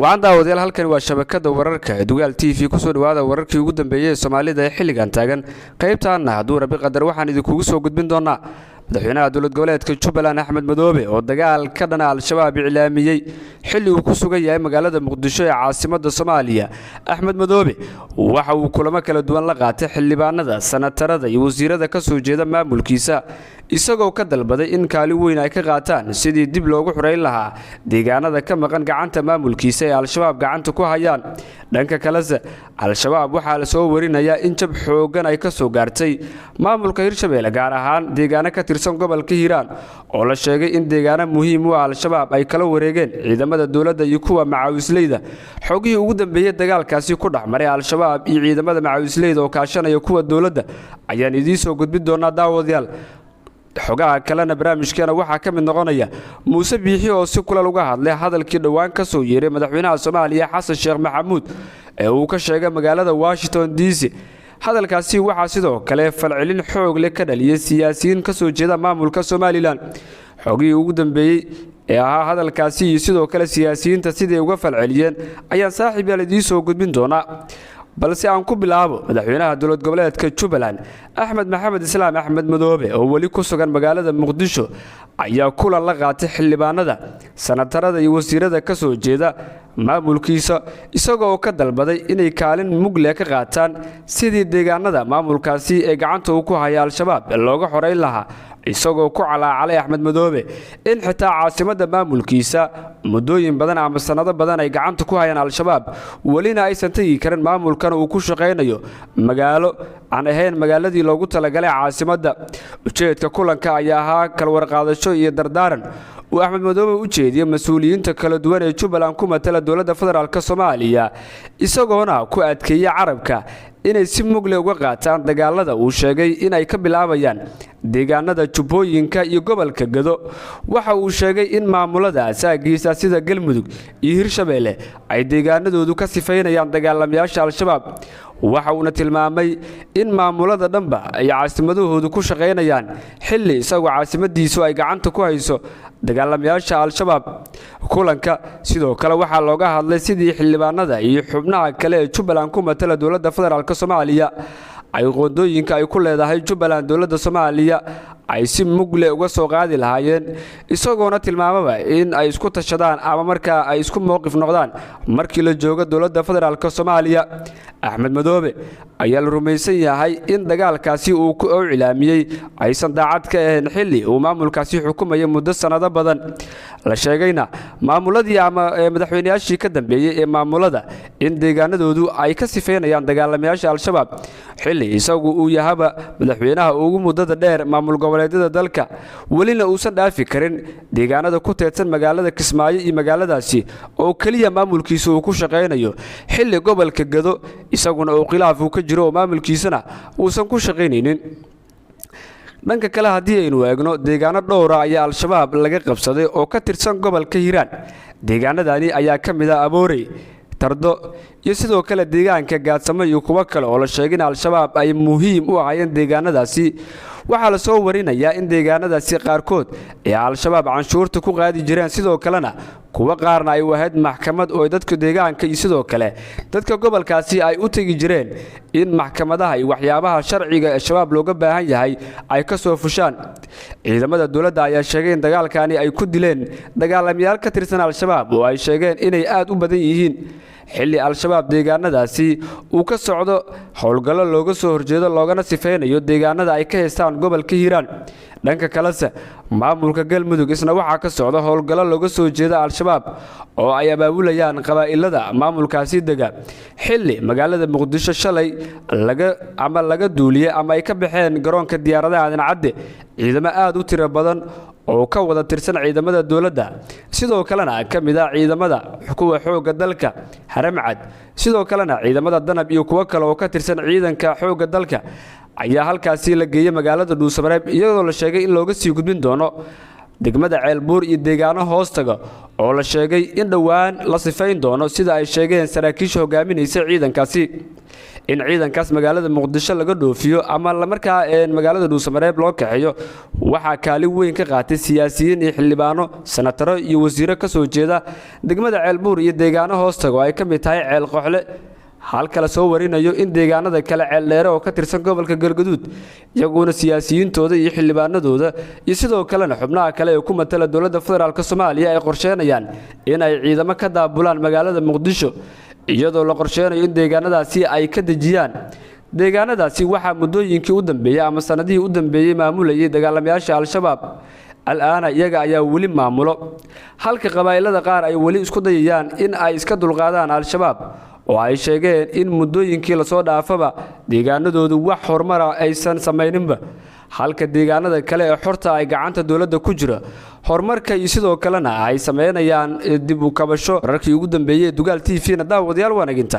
Waxaan daawadayaal, halkani waa shabakada wararka ee Dugaal TV. Kusoo dhawaada wararkii ugu dambeeyey ee Soomaalida ee xilligan taagan. Qaybtaana, hadduu Rabi qadar, waxaan idinkugu soo gudbin doonaa madaxweynaha dowlad goboleedka Jubbaland Axmed Madoobe oo dagaal ka dhana Al-Shabaab iclaamiyey xilli uu ku sugan yahay magaalada Muqdisho ee caasimada Soomaaliya. Axmed Madoobe waxa uu kulamo kala duwan la qaatay xildhibaanada, sanatarada iyo wasiirada ka soo jeeda maamulkiisa, isagoo ka dalbaday in kaalin weyn ay ka qaataan sidii dib loogu xureyn lahaa deegaanada ka maqan gacanta maamulkiisa ee Al-Shabaab gacanta ku hayaan. Dhanka kalese, Al-Shabaab waxaa la soo warinayaa in jab xooggan ay ka soo gaartay maamulka Hirshabeelle, gaar ahaan deegaano ka tirsan gobolka Hiiraan, oo la sheegay in deegaano muhiim u ah Al-Shabaab ay kala wareegeen ciidamada dowladda iyo kuwa macaawisleyda. Xogihii ugu dambeeyey dagaalkaasi ku dhex maray Al-Shabaab iyo ciidamada macaawisleyda oo kaashanaya kuwa dowladda ayaan idiin soo gudbin doonaa, daawadayaal. Xogaha kalena barnaamijkeena waxaa ka mid noqonaya Muuse Biixi oo si kulal uga hadlay hadalkii dhowaan ka soo yeeray madaxweynaha Soomaaliya Xasan Sheekh Maxamuud ee uu ka sheegay magaalada Washington DC. Hadalkaasi waxaa sidoo kale falcelin xoog leh ka dhaliyay siyaasiyiin ka soo jeeda maamulka Somaliland. Xogihii ugu dambeeyey ee ahaa hadalkaasi iyo sidoo kale siyaasiyiinta siday uga falceliyeen ayaan saaxiib yaal idiin soo gudbin doonaa, balse aan ku bilaabo madaxweynaha dowlad goboleedka Jubbaland Axmed Maxamed Islaam Axmed Madoobe oo weli ku sugan magaalada Muqdisho ayaa kulan la qaatay xildhibaanada, sanatarada iyo wasiirada ka soo jeeda maamulkiisa, isagoo ka dalbaday inay kaalin mugle ka qaataan sidii deegaanada maamulkaasi ee gacanta uu ku haya Al-Shabaab looga xoreyn lahaa, isagoo ku calaacalay Axmed Madoobe in xitaa caasimadda maamulkiisa muddooyin badan ama sannado badan ay gacanta ku hayaan Al-Shabaab, welina aysan tegi karin maamulkan uu ku shaqaynayo magaalo aan ahayn magaaladii loogu talagalay caasimadda. Ujeedka kulanka ayaa ahaa kalwarqaadasho iyo dardaaran uu Axmed Madoobe u jeediyey mas-uuliyiinta kala duwan ee Jubbaland ku matala dowladda federaalk Soomaaliya, isagoona ku adkeeyey carabka inay si mugle uga qaataan dagaalada uu sheegay inay ka bilaabayaan deegaanada Jubbooyinka iyo gobolka Gado. Waxa uu sheegay in maamulada asaagiisa sida Galmudug iyo Hirshabeelle ay deegaanadoodu ka sifaynayaan dagaalamayaasha Al-Shabaab. Waxa uuna tilmaamay in maamulada dhanba ay caasimadahoodu ku shaqaynayaan, xilli isagoo caasimadiisu ay gacanta ku hayso dagaalamayaasha Al-Shabaab. Kulanka sidoo kale waxaa looga hadlay sidii xildhibaanada iyo xubnaha kale ee Jubbaland ku matala dowladda federaalk Soomaaliya ay qoondooyinka ay ku leedahay Jubbaland dowladda Soomaaliya ay si mugle uga soo qaadi lahaayeen, isagoona tilmaamaba in ay isku tashadaan ama markaa ay isku mowqif noqdaan markii la joogo dowladda federaalk Soomaaliya. Axmed Madoobe ayaa la rumaysan yahay in dagaalkaasi uu ku cilaamiyey aysan daacad ka ahayn, xilli uu maamulkaasi xukumayay muddo sannado badan, la sheegayna maamuladii ama madaxweynayaashii ka dambeeyey ee maamulada in deegaanadoodu ay ka sifeynayaan dagaalamayaasha Al-Shabaab, xilli isagu uu yahaba madaxweynaha ugu muddada dheer maamul goboleedyada dalka, welina uusan dhaafi karin deegaanada ku teedsan magaalada Kismaayo iyo magaaladaasi oo keliya maamulkiisa uu ku shaqaynayo, xilli gobolka Gado isaguna uu khilaaf uu ka jiro oo maamulkiisana uusan ku shaqaynaynin. Dhanka kale, haddii aynu eegno, deegaano dhowra ayaa Al-Shabaab laga qabsaday oo ka tirsan gobolka Hiiraan. Deegaanadani ayaa ka mid ah Aboorey, Tardo iyo sidoo kale deegaanka Gaadsamo iyo kuwo kale oo la sheegay in Al-Shabaab ay muhiim u ahaayeen. Deegaanadaasi waxaa la soo warinayaa in deegaanadaasi qaarkood ee Al-Shabaab canshuurta ku qaadi jireen, sidoo kalena kuwo qaarna ay u ahayd maxkamad oo dadka deegaanka iyo sidoo kale dadka gobolkaasi ay u tegi jireen in maxkamadaha iyo waxyaabaha sharciga ee Shabaab looga baahan yahay ay ka soo fushaan. Ciidamada dowladda ayaa sheegay in dagaalkani ay ku dileen dagaalamayaal ka tirsan Al-Shabaab oo ay sheegeen inay aad u badan yihiin, xilli Al-Shabaab deegaanadaasi uu ka socdo howlgallo looga soo horjeedo loogana sifaynayo deegaanada ay ka haystaan gobolka Hiiraan. Dhanka kalese, maamulka Galmudug isna waxaa ka socda howlgallo looga soo jeeda Al-Shabaab oo ay abaabulayaan qabaa'ilada maamulkaasi dega, xilli magaalada Muqdisho shalay laga ama laga duuliyey ama ay ka baxeen garoonka diyaaradaha Aadan Cadde ciidamo aad u tiro badan oo ka wada tirsan ciidamada dowladda, sidoo kalena ka mid ah ciidamada kuwa xoogga dalka Haramcad, sidoo kalena ciidamada Danab iyo kuwo kale oo ka tirsan ciidanka xoogga dalka ayaa halkaasi la geeyey magaalada Dhuusamareeb, iyadoo la sheegay in looga sii gudbin doono degmada Ceelbuur iyo deegaano hoostaga oo la sheegay in dhowaan la sifayn doono, sida ay sheegeen saraakiisha hogaaminaysa ciidankaasi. In ciidankaas magaalada Muqdisho laga dhoofiyo ama markaa magaalada Dhuusamareeb loo kaxeeyo waxaa kaalin weyn ka qaatay siyaasiyiin iyo xildhibaano, senataro iyo wasiiro ka soo jeeda degmada Ceelbuur iyo deegaano hoos tago ay ka mid tahay Ceel Qoxle, halka la soo warinayo in deegaanada kale, Ceeldheere oo ka tirsan gobolka Galgaduud, iyaguna siyaasiyiintooda iyo xildhibaanadooda iyo sidoo kalena xubnaha kale ee ku matala dowladda federaalk Soomaaliya ay qorsheynayaan in ay ciidamo ka daabulaan magaalada Muqdisho, iyadoo la qorsheynayo in deegaanadaasi ay ka dejiyaan. Deegaanadaasi waxaa muddooyinkii u dambeeyey ama sanadihii u dambeeyey maamulayay dagaalamayaasha Al-Shabaab. Al-aana iyaga ayaa weli maamulo, halka qabaa'ilada qaar ay weli isku dayayaan in ay iska dulqaadaan Al-Shabaab, oo ay sheegeen in muddooyinkii lasoo dhaafaba deegaanadoodu wax horumara aysan samayninba, halka deegaanada kale ee xorta ay gacanta dowladda ku jira horumarka iyo sidoo kalena ay sameynayaan dib u kabasho. Wararkii ugu dambeeyey Dugaal TV na, daawadayaal, waanaginta.